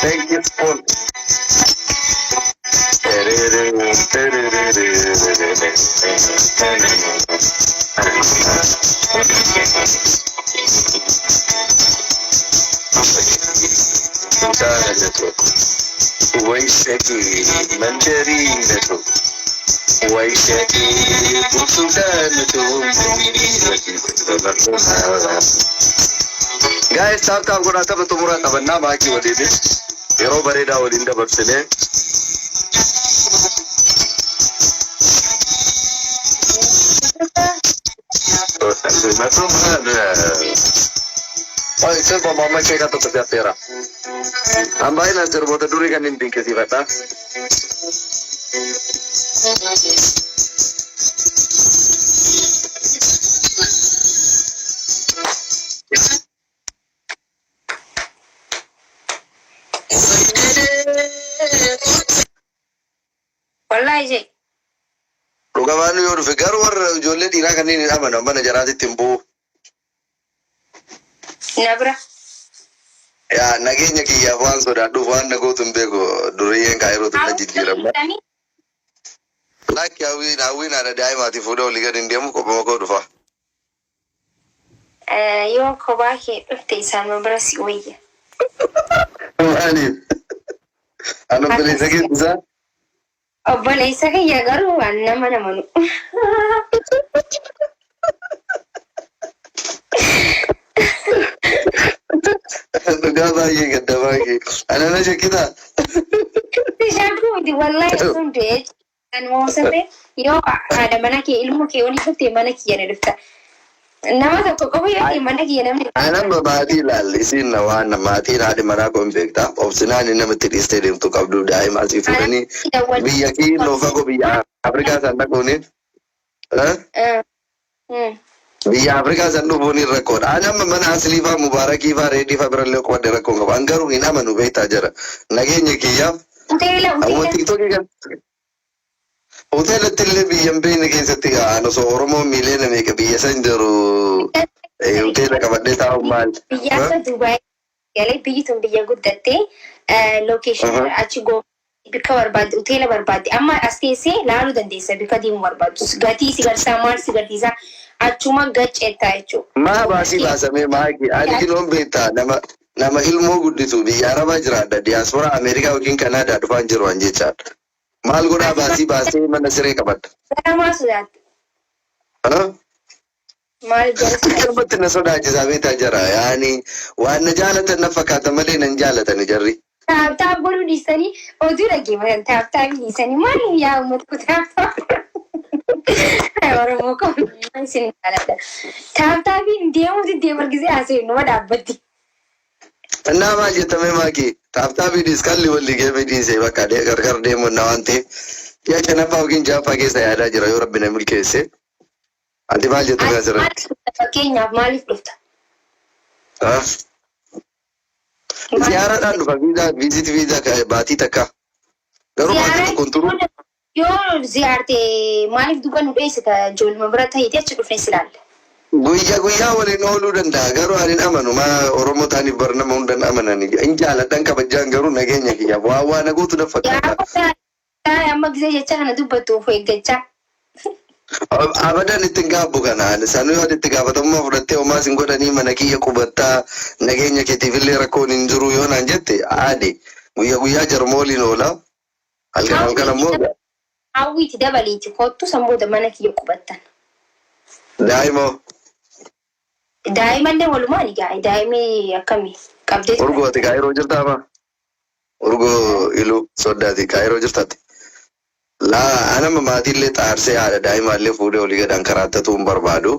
Thank you all. Guys, tap tap godhaa. Tapha xumuraa taphannaa maakii waliinis yeroo bareedaa waliin dabarsinee. Sirba Muhammad Sheekaa tokko si affeera. An baay'inaan sirboota durii kan hin dinqisiifadha. Wallaahi jee. Dhugamaan yoo dhufe garuu warra ijoollee dhiiraa kanneen hin amanu, mana jaraatitti hin bu'u. Na bira. Yaa nageenya kiyyaaf waan sodaadhuuf waan na gootu hin beeku, duriyyeen kaayirootu na jijjiirama. Lakki, hawwiin hawwiin haadha daa'imaati, fuudhee olii gadi hin deemu, kophuma koo dhufa. Yoo kophaa kee dhufte isaanuma bira si wayya. Maaliif? Ani obboleessa keetti isaa? Obboleessa kiyya garuu waan nama namanu. Dhugaa baay'ee gaddamaa kee. Ana na shakkitaa? Shakkuu miti, wallahi sun du'ee. Kan moosate yoo haadha mana kee ilmoo kee waliin dhufte mana kiyya ni dhufta. Nama tokko qofa yoo ta'e mana kiyya namni Anamma maatii ilaalle isiin na waan maatiin haadhi manaa koo hin beekta. Obsinaan inni namatti dhiistee deemtu qabdu, daa'ima asii fuudhanii biyya kiiloo fagoo biyya Afrikaa san dhaquuni. Biyya Afrikaa san dhufuun hin rakkoodha. Ani amma mana Aslii faa, Mubaarakii faa, Reedii faa birallee qubadhe rakkoon qabu. An garuu hin amanu, beektaa jira. Nageenya kiyyaaf. Hoteela Amma hoteela. TikTokii kan hoteelatti illee biyya hin beekne keessatti an osoo Oromoo miiliyoona meeqa biyya san jiru hoteela qabadhee taa'u maal? Biyya akka Dubaay galee, biyyi tun biyya guddattee, location achi go bikka barbaadde, hoteela barbaadde amma as teessee laaluu dandeessa, bikka deemuu barbaaddu, gatii si garsiisaa, maal si garsiisaa, achuma gacceettaa jechuudha. Maa baasii baasamee maaki? Ani kiloon beektaa, nama ilmoo guddisu biyya Arabaa jiraadha, diyaasporaa Ameerikaa yookiin Kanaadaa dhufaan jiru an jechaadha. Maal godhaa baasii baasee mana siree qabadha? Gara maal sodaatte? Ha? Maal jara sodaatte? Akkanumatti na sodaachisaa, beektaa jara, yaani waan na jaalatan na fakkaata malee nan jaalatani jarri. Tap tap godhuu dhiistanii oduu dhaggeeffatan, tap tap dhiisanii maal yaa uummata koo, tap tap. Oromoo koo, isin jaaladha. Tap tapiin deemuuti deema gisee haasa'e numa dhaabbatti. Innaa maal jettamee maaki? Tap tapiidhis kalli walli geemii dhiisee bakka gargar deemuun na waan ta'eef ji'a shanaffaa yookiin ja'affaa keessa yaadaa jira yoo rabbi na milkeesse. Ati maal jettu Ati asirratti? maaliif dhufta, fakkeenyaaf maaliif dhufta? Ah? Ziyaaraadhaan dhufa, viizaa, visit visa baatii takka. Garuu baatii Ziyaaraa tokko hin turu. Yoo ziyaarte maaliif duuba nu dheessita? Ijoolluma bira ta'eeti achi dhufnee si ilaalla. Guyya guyyaa waliin ooluu danda'a, garuu ani hin amanu. Maa Oromoo ta'aniif bar nama hundan amanani. Hin jaaladhan, kabajaan, garuu nageenya kiyyaaf waa waa na gootu na fakkaata. Yaa amma gisee jecha kana dubbattu of eeggachaa. Abadan itti hin gaabbu kana. Ani sanuu yoo ati itti gaafatamummaa fudhattee homaa sin godhanii, mana kiyya qubattaa, nageenya keetiif illee rakkoon hin jiru yoo naan jette, aadi guyya guyyaa jaruma waliin oola. Halkan halkan ammoo Hawwiiti dabaliiti kottu, san booda mana kiyya qubattan. Daa'imoo. Daa'imallee walumaan egaa daa'imni akkamii qabdee Urgoo, ati Kaayiroo jirtaa maa? Urgoo iluu soddaati, Kaayiroo jirtaati. Laa, anama maatiillee xaarsee haadha daa'imaallee fuudhee olii gadaan karaattatuu hin barbaadu.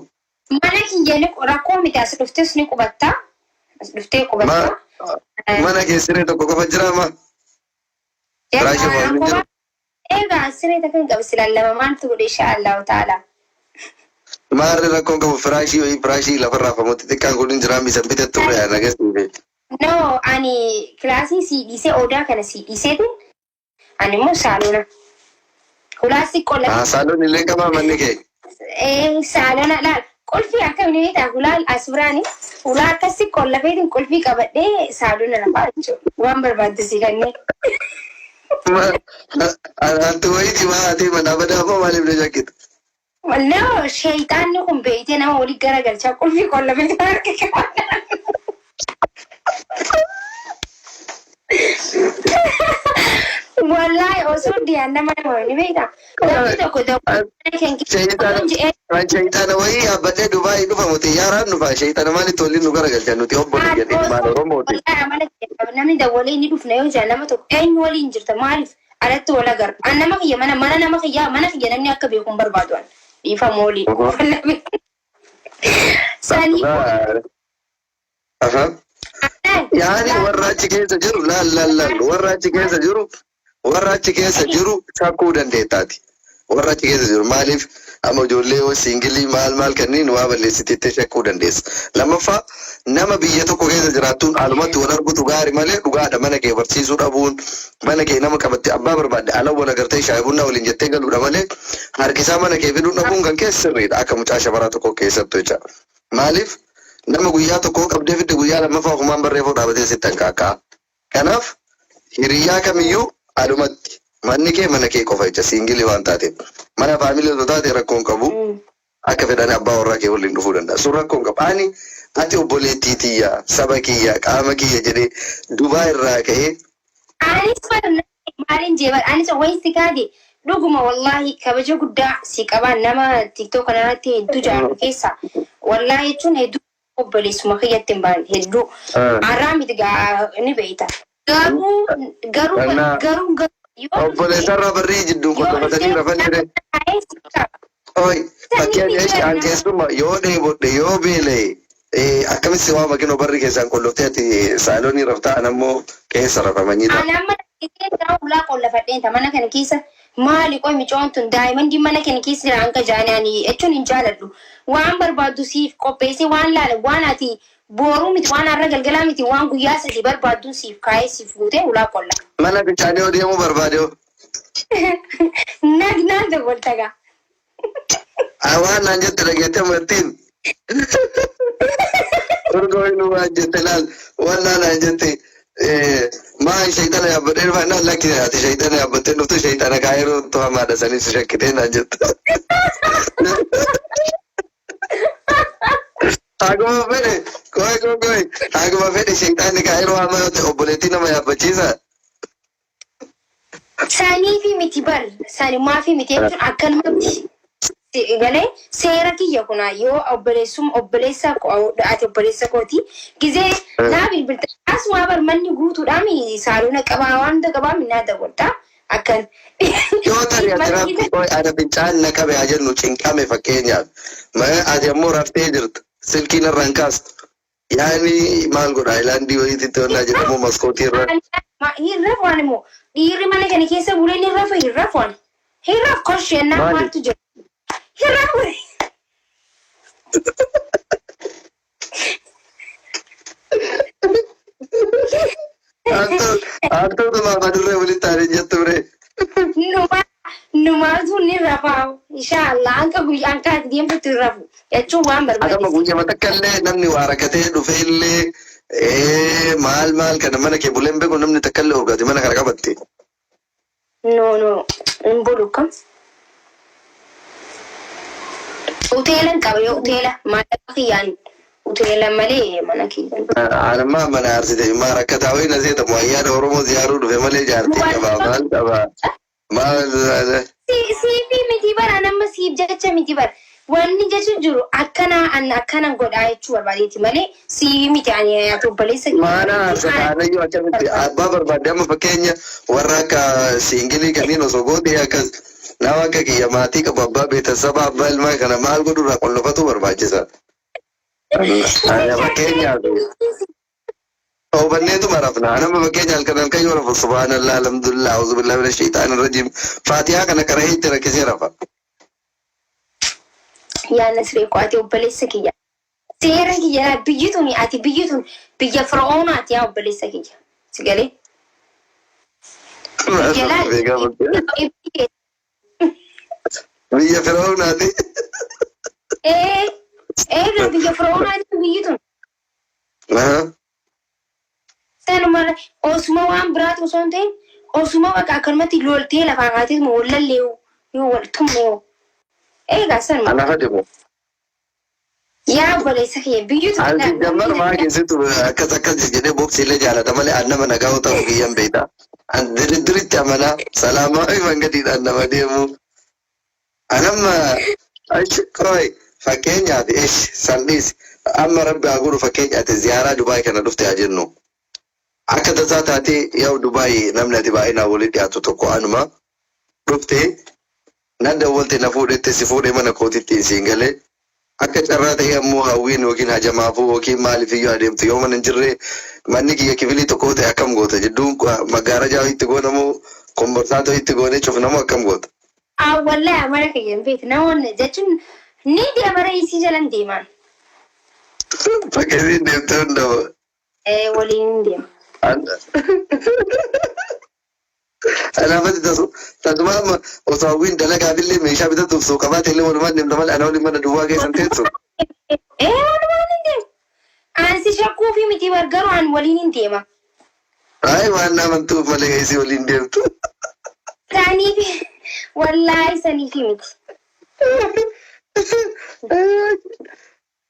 Mana kiyya ni rakkoo miti, as dhuftes ni qubattaa. As dhuftee qubattaa. Mana kee siree tokko qofa jiraa maa? Firaashii waan hin jiru. Egaa siree takka hin qabu, silaa lama maaltu godhe, insha Allahu ta'ala. Maarri rakkoon qabu, firaashii wayii, firaashii lafarraa famutti xiqqaan kun hin jiraa, misan bitattu ture nagasii. No, ani kilaasii sii dhiisee, odaa kana sii dhiiseetiin ani immoo saalona. Hulaa xiqqoo lafa. Saaloon illee qabaa manni kee? Saalona laal. Qulfii akkamiin beektaa hulaa as biraani hulaa akkasii qollafeetiin qulfii qabadhee saaluuna rafaa jechuudha. Waan barbaaddu si kanneen. Antu wayiiti maa ati mana badaa moo maaliif na shakkita? No, sheeyxaanni kun beeytee nama walii garagalchaa qulfii qollafeetiin harka qabadha. Wallaahi osoo diyaan nama nama ni beektaa. Namni tokko dawwaa kan Sheeyxaana jedhee sheeyxaana wayii yaabbadhee Dubaayii dhufa nuti xiyyaaraan dhufa sheeyxaana maalitti waliin nu garagalchan nuti obboleeyyan ilmaan Oromooti. Wallaahi amala kiyya namni dawwalee ni dhufna yoo jedhan nama tokko eenyu waliin jirta maaliif alatti wal agarra. An nama kiyya mana mana nama kiyyaa mana kiyya namni akka beeku hin barbaadu an. Dhiifama waliin. Sanii Aha. Yaani warra achi keessa jiru laal laal laal warra achi keessa jiru warra achi keessa jiru shakkuu dandeettaati. Warra achi keessa jiru maaliif amma ijoollee yoo single maal maal kanneen waa balleessiteettee shakkuu dandeessa. Lammaffaa nama biyya tokko keessa jiraattuun alumatti wal argutu gaari malee dhugaadha mana kee barsiisuu dhabuun mana kee nama qabatte abbaa barbaadde ala wal agartee shaayii bunaa waliin jettee galuudha malee harkisaa mana kee fiduun dhabuun kan keessa sirriidha akka mucaa shamaraa tokko keessattu jecha. Maaliif nama guyyaa tokko qabdee fidde guyyaa lammaffaa ofumaan barreeffuu dhaabatee sitti hanqaaqaa. Kanaaf hiriyyaa kamiyyuu alumatti manni kee mana kee qofa jecha single waan taateef. Mana family osoo taate rakkoon qabu akka fedhan abbaa warraa kee waliin dhufuu danda'a. Sun rakkoon qabu. Ani ati obboleettii tiyya saba kiyya qaama kiyya jedhee Dubaa irraa ka'ee Anis bar maaliin jee bar anis wayisti kaade dhuguma wallaahi kabaja guddaa si qabaan nama TikTok kanarratti hedduu jaalladhu keessa wallaahi jechuun hedduu obboleessuma kiyyatti hin baane hedduu har'aa miti gaa ni beeyta. Garuu garuu Kennaa. garuu garuu yoo Obboleessarraa barrii jidduun yoo qoxofatanii dhuftee rafan jedhee. taa'ee si qaba. Oi, fakkeenya Sanii jechi an keessuma yoo dheebodhe yoo beela'e akkamitti si waama kinoo barri keessaan qolloftee ati saaloonii raftaa an ammoo keessa rafamanii ta'a. Ani amma keessaa ulaa qollafadheen ta mana kana keessa maali qoy micoon tun daa'imman mana kana keessa jira hanga jaanii ani jechuun hin jaaladhu. Waan barbaaddu siif qopheessee waan laala waan ati booruu miti waan har'a galgalaa miti waan guyyaa sadii barbaaddu siif kaa'ee siif guutee ulaa qolla. Mana fincaanii yoo deemuu barbaade hoo? Nagnaan dabaltagaa. Waan naan jette dhageettee amartiin. Urgoo inni waan jette laal waan naan jette maa shayxana yaabbadhee dhufaa naan lakki ati shayxana yaabbattee dhuftu shayxana kaayiroo hamaadha sanis shakkitee naan jette. Haguma fedhe koy koy koy haguma fedhe shayxanni kaayiroo hamaa yoo ta'e obboleettii nama yaabbachiisa. Sanii fi miti bar sanumaa fi miti jechuun akkanumatti galee seera kiyya kuna yoo obboleessum obboleessa ati obboleessa kooti gizee naa bilbilta asuma bar manni guutuudhaan saalona qabaa waan hunda qabaa minnaa dabalta akkan. Yoo tarii ati rafti koy ana fincaan na qabe haa jennu cinqame fakkeenyaaf ati ammoo raftee jirta silkiin irraan hin kaastu. Yaani maal godha island wayiititti wannaa jedhamu maskootii irra. Hin rafu ani immoo dhiirri mana kana keessa bulee ni rafa hin rafu ani. Hin rafu korsheenaa Maali? maaltu jira. Hin rafu. Hattuutu maafadurree walitti aanee jettu bre. Numa numaatu ni rafaa inshaallah hanga guyyaa hanga ati deemtutti hin rafu jechuun waan Akkama barbaachisa. guyyaa takka illee namni waa rakkatee dhufee illee maal maal kana mana kee bulee hin beeku namni takka illee urgaati mana kana qabatte. No no hin bulu kam. Hoteelan qaba yoo hoteela maallaqa kiyyaan hoteela malee mana kiyyaan. Anammaa mana aarsite maa rakkataa wayii na seetamu ayyaana Oromoo ziyaaruu dhufe malee jaartii qabaa maal qabaa maal. Siifi miti bara nama siif jecha miti bara wanni jechu jiru akkana an akkana godhaa jechuu barbaadeeti malee siif miti ani ati obboleessa Maana aarsata anayyuu akkamitti abbaa barbaadde amma fakkeenya warra akka single kanneen osoo goote akkas nama akka kiyya maatii qabu abbaa beetasaba abbaa ilmaa kana maal godhurraa qollofatu barbaachisa. Ani fakkeenyaaf Toobanneetuma rafna. Nama fakkeenya halkan halkan yoo rafu subhaanallah alhamdulillah auzubillahi minash shaytaani rajiim faatihaa kana qara'ee itti rakkisee rafa. Yaa Nasree koo ati obboleessa kiyya. Seera kiyya laa biyyi tuni ati biyyi tun biyya fir'oonaati yaa obboleessa kiyya. Si galee? Biyya laal. Biyya Fir'oonaati. Ee. Eega biyya Fir'oonaati biyyi tun. Aha. Sanuma osuma waan biraatu osoo hin ta'in osuma bakka akkanumatti loltee lafaa kaateetuma wal lalleewu yoo wal tumne yoo. Eegaa sanuma. Ana fadimu. Yaa obboleessa kiyya biyyi tun. Anti jammar maa keessattu akkas akkas jedhee boksiillee jaalata malee an nama nagaa ta'uu kiyyan beekta. An diriddiritti amanaa salaamaa fi mangadiidhaan nama deemu. Anamma achi qoy fakkeenyaaf ish san dhiis, amma rabbi haa godhu, fakkeenya ati ziyaaraa Dubaay kana dhufte haa jennu. Akka tasaa taatee yaa'u Dubaay namni ati baay'inaan walitti dhiyaatu tokko anuma dhufte nan dawwalte, na fuudhette, si fuudhee mana kootitti siin galee, akka carraa ta'ee ammoo hawwiin yookiin hajamaafuu yookiin maaliif iyyuu adeemtu yoo mana hin jirre, manni kiyya kifilii tokko ta'e, akkam goota? Jidduun maggaarajaa itti goonamoo, komborsaatoo itti goonee cufnamoo, akkam goota? Ah, wallahi amala kiyya hin beektu. Namoonni jechuun ni deemara isii jalan deeman. Fakkeessiin deemtee hundama. Eh, waliin hin deema. Anaafatti tasu tasuma amma osoo hawwiin dalagaafillee meeshaa bitatuuf suuqa baate illee walumaan deemta malee ana waliin mana duwwaa keessan teessu. Eh, walumaan hin deema. Ani si shakkuu fi miti bar, garuu an waliin hin deema. Ay, waan na amantuuf malee isii waliin deemtu. Saniif wallaahi saniif miti.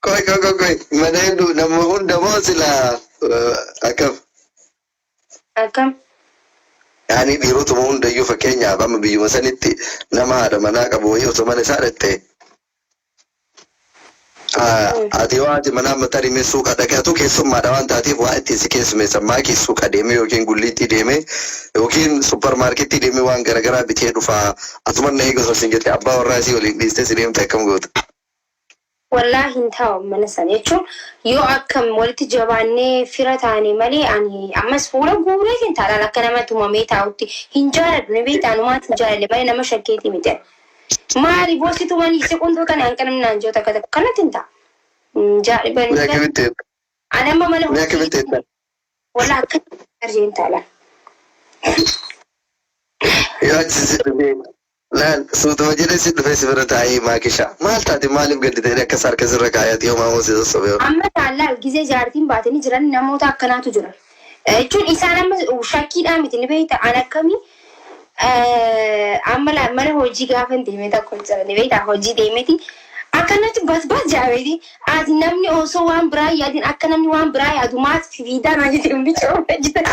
Koi koi koi koi, mana hedduu nama hunda moo sila akkam? Akkam? Yaani dhiirotuma hundayyuu, fakkeenyaaf amma biyyuma sanitti nama haadha manaa qabu wayii osoo mana isaa dhaqxe, ati yoo haati manaa amma tarii mee suuqa dhaqe, atu keessummaadha waan taateef waa ittiin si keessummeessan, maakii suuqa deemee yookiin gulliitti deemee yookiin suppermaarkeettii deemee waan garaagaraa bitee dhufaa, asuman na eega osoo sin jette, abbaa warraa isii waliin dhiistee si deemte, akkam goota? Wallaahi hin taa'u mana sana jechuun yoo akkam walitti jabaannee fira taane malee, ani ammas fuula guureetiin taadhaan akka nama tumamee taa'utti hin jaaladhu, ni beektaa, anumaatti hin jaaladhe malee nama shakkeetii miti. Maali boossi tumanii si qundoo kana hanqina naan jiru takka takka kanatti hin ta'a. Mee akkamitti? Ani amma mana Mee akkamitti jettan? Wallaahi akka arjeen taala. Yoo achi si dhufee laal suutuma jedhee si dhufee si bira taa'ee, "Maakisha, maal taate? Maaliif gaddi ta'e?" Akkas harka sirra kaayate yoo maamoo si sossobe. Amma taallaal gizee jaartiin baatanii jiran namoota akkanaatu jira. Jechuun isaan amma shakkiidhaa miti, ni beekta, an akkamii amma mana hojii gaafa deeme tokko jira, ni beekta, hojii deemeti akkanatti basbas jaabeeti ati namni osoo waan biraa yaadin akka namni waan biraa yaadu maas fiidaa naa jedhe bicoo hojjetan.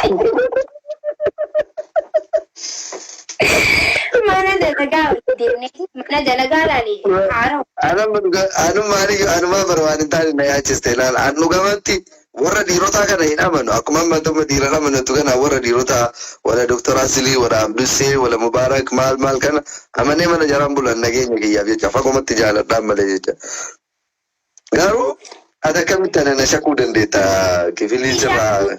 Mana dalagaa deemneeti mana dalagaa laale haara. Anamma dhuga anummaaniyyuu anumaa bara waan hin taane na yaachiste. Ilaala, an dhugamatti warra dhiirotaa kana hin amanu. Akkuma amma tokko dhiira amanatu kana, warra dhiirotaa wala Doktor Asilii, wala Abdussee, wala Mubaarak maal maal kana amanee mana jaraan bulan nageenya kiyyaaf jecha fagumatti jaaladhaan malee jecha. Garuu ati akkamitti ana na shakkuu dandeetta kifilii sirraa?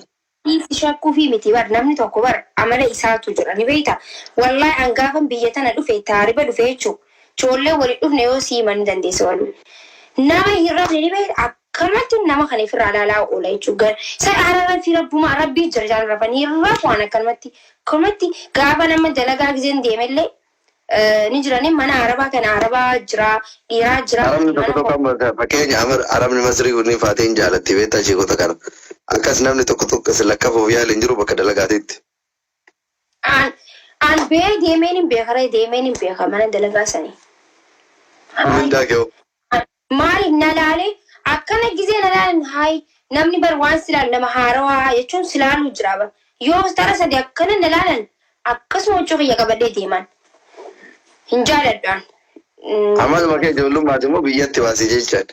Si shakkuu fi miti bar, namni tokko bar amala isaatu jira, ni beekta. Wallahi an gaafan biyya tana dhufe, taariba dhufe jechuu, ijoollee waliin dhufne yoo sii himan ni dandeessa, waliin nama hin rafne, ni beekta, akkanatti nama kana ofirraa ilaalaa oola jechuudha. Isa araara fi rabbumaa rabbii jira jaan rafanii rafu waan akkanumatti akkanumatti gaafa nama dalagaa gizeen deemellee ni jirani mana arabaa kana, arabaa jira, dhiiraa jira. Arabni tokko mana tokko amma fakkeenya arabni Masrii kunniin faateen jaalatti, beektaa, sheekota kana. Akkas namni tokko tokko si lakkafuuf yaala hin jiru bakka dalagaatitti. An bee deemeen hin beeka, deemeen hin beeka mana dalagaa sanii. Mindaa kee Maaliif na laale akkana gizee na laalan, hayi namni bar waan silaalu nama haarawaa jechuun silaaluu jira bar, yoo tara sadi akkana na laalan akkasuma huccuu kiyya qabadhee deeman hin jaaladhu an. Amaluma kee ijoollummaati immoo biyyatti baasii jechaan.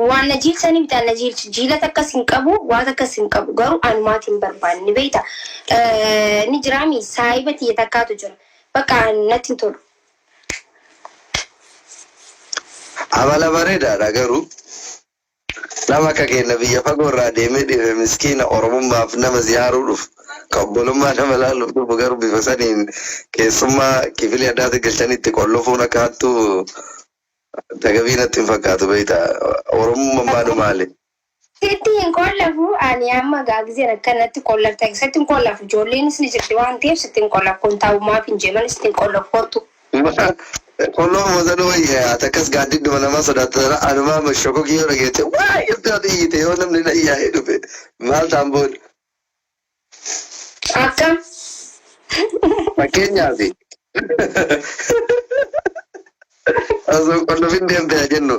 Waan na jiilsanii miti, an na jiilchi jiilata akkas hin qabu, waan akkas hin qabu, garuu anumaati hin barbaanne, ni beekta, ni jiraami saahiba tiyya takkaatu jira, bakka natti hin tolu. Amala bareedaadha, garuu nama akka keenya biyya fagoo irraa deemee dhife miskiina Oromummaaf nama ziyaaruu dhufu, ka obbolummaa nama laaluuf dhufu, garuu bifa saniin keessummaa kifilii addaatti galchanii itti qollofuun akka hattuu tagabii natti hin fakkaatu, beekta. Oromummaan maanu maali? Sitti hin qollafu ani, amma gaagizeen akkanatti qollafta, sitti hin qollafu, ijoolleenis ni jirti waan ta'eef sitti hin qollafu, kun taa'umaaf hin jeeman sitti hin qollafu, kottu. Qulloo sanuu wayya ati akkas gaaddidduma namaa sodaata anumaa shokokii yoo dhageette waa jettee ati iyyite yoo namni na iyyaa'ee dhufe maal ta'an booda. Akkam? Fakkeenyaaf osoo qollofin deemte haa jennu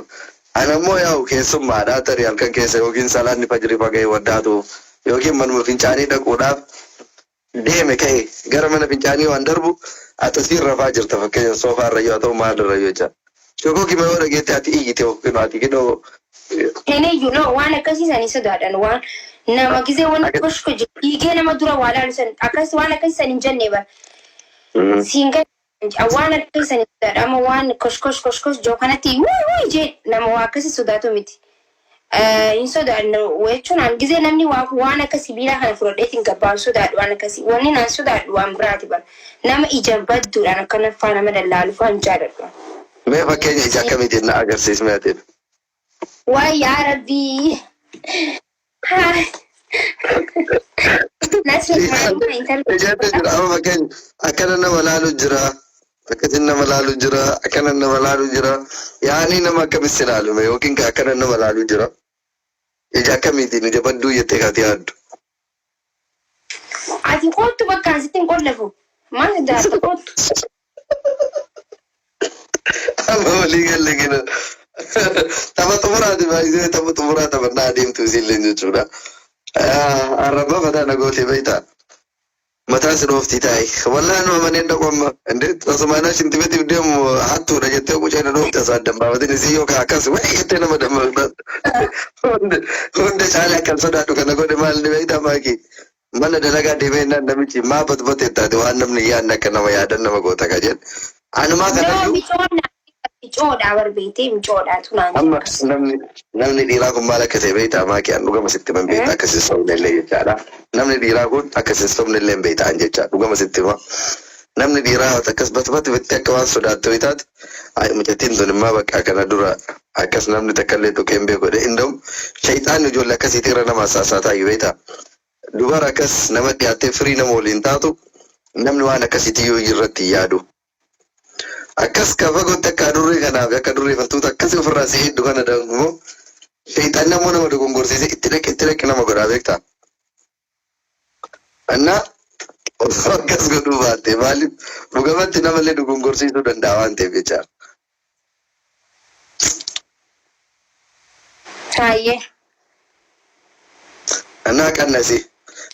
ana immoo yaa'u keessummaadha tarii halkan keessa yookiin salaanni fajrii faga'ee waddaatu yookiin manuma fincaanii dhaquudhaaf deeme ka'e gara mana fincaanii waan darbu ati asiin rafaa jirta fakkeenya soofaa irra yoo ta'u maal irra yoo jecha shokokii yoo dhageette ati iyyite yookiin ati gidoo. Hin iyyuu, no, waan akkasii sanii sodaadhan, waan nama gizee wanni koshko dhiigee nama dura waa laalu san akkas waan akkasii san hin jenne bara. Siin waan akkasii sanii sodaadha. Amma waan koshkosh koshkosh joo kanatti wuy wuy jee nama waa akkasii sodaatu miti. Hin sodaadhu jechuun an gizee namni waan akka sibiilaa kana fudhadheetiin gabbaan sodaadhu waan akkasii. Wanni naan sodaadhu waan biraati bara. Nama ija badduudhaan akkana faa nama dallaalu faa hin jaaladhu. Mee fakkeenya ija akkamiitiin na agarsiisme ati? Waa yaa Rabbii. Haa. Nasri maaluma intala. Ijaatti jira amma fakkeenya akkana nama laalu jira, akkasin nama laalu jira, akkana nama laalu jira, yaani nama akkamitti ilaalume yookiin akkana nama laalu jira, ija akkamiitiin ija badduu jettee kaati yaaddu? Ati kootu bakka asitti hin qollafu. Maal sodaata, kootu. Amma walii galle kina tapha xumuraati, baay'isee tapha xumuraa taphannaa adeemtu isiillee jechuudha. Arraba mataa na gootee beektaa? Mataa si dhooftii taa'i. Wallaahi nama manneen dhaqu amma. Inde tasumaanaa shintibetiif deemu hattuudha jettee qucee na dhoofte osoo addan baafatin isii yookaan akkas wayii jettee nama dammaqxa. Hunda caalee akkan sodaadhu kana godhe maal ni beektaa maakii? Mana dalagaa deemee naan namichi maa batbatee taate waan namni yaadne akka nama yaadan nama goota ka jedhe. Anumaa No, kanayyuu micoodha. Micoodha barbeetee micoodha tunaan amma jedhu. Namni dhiiraa kun maal akka ta'e beektaa maakii? An dhugama sitti himan, beektaa, akka sin sobne illee jechaadha. Namni dhiiraa kun akka sin sobne illee hin beektaan jecha dhugama sitti hima. Namni dhiiraa akkas batbati bittee akka waan sodaattu taate, ay mucattiin tun immoo bakka kana dura akkas namni takka illee tuqee hin beeku jedhe. Indom shayxaanni ijoollee akkasiitii irra nama hassaasaa taayyuu beektaa. Dubara akkas nama dhiyaattee firii nama waliin taatu namni waan akkasiitii yoo irratti hin yaadu. Akkas ka fagootti akka adurree kanaaf akka adurree fattuuta akkasii ofirraa si hedduu kana dangumoo shayxaanni ammoo nama dogongorsiisee itti dhaqe itti dhaqe nama godhaa beektaa. Annaa osoo akkas godhuu baatte maaliif dhugamatti namallee dogongorsiisuu danda'a waan ta'eef jechaadha. Taayyee. Annaa qannasi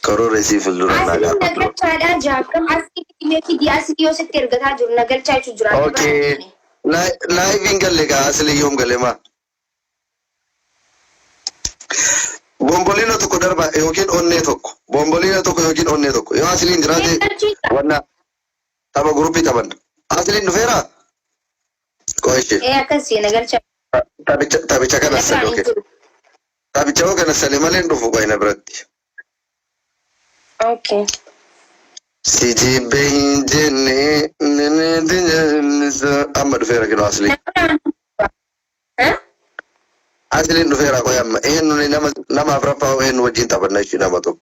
karoora isii fuuldura naa Asliin gaafadhu. nagalchaadhaa jaakam asii meetii asii yoo sitti ergataa jiru nagalchaa jechuun jira. Okay. Live galle gaa asli yoom gale maa? Bomboliina tokko darba yookiin onnee tokko. Bomboliina tokko yookiin onnee tokko. Yoo asliin jiraate wanna tapha guruppii taphanna. Asliin dhufeera? Qo'eshi. Ee, akkasii nagalchaa. Taphicha kana sani, okay. Taphicha hoo kana sani malee hin dhufu qo'ina biratti. Okay. Si jibbee hin jenne amma dhufeera kinoo asliin. Asliin dhufeera qo'e amma eenyu nama afuraffaa eenyu wajjin taphanna jechuudha nama tokko.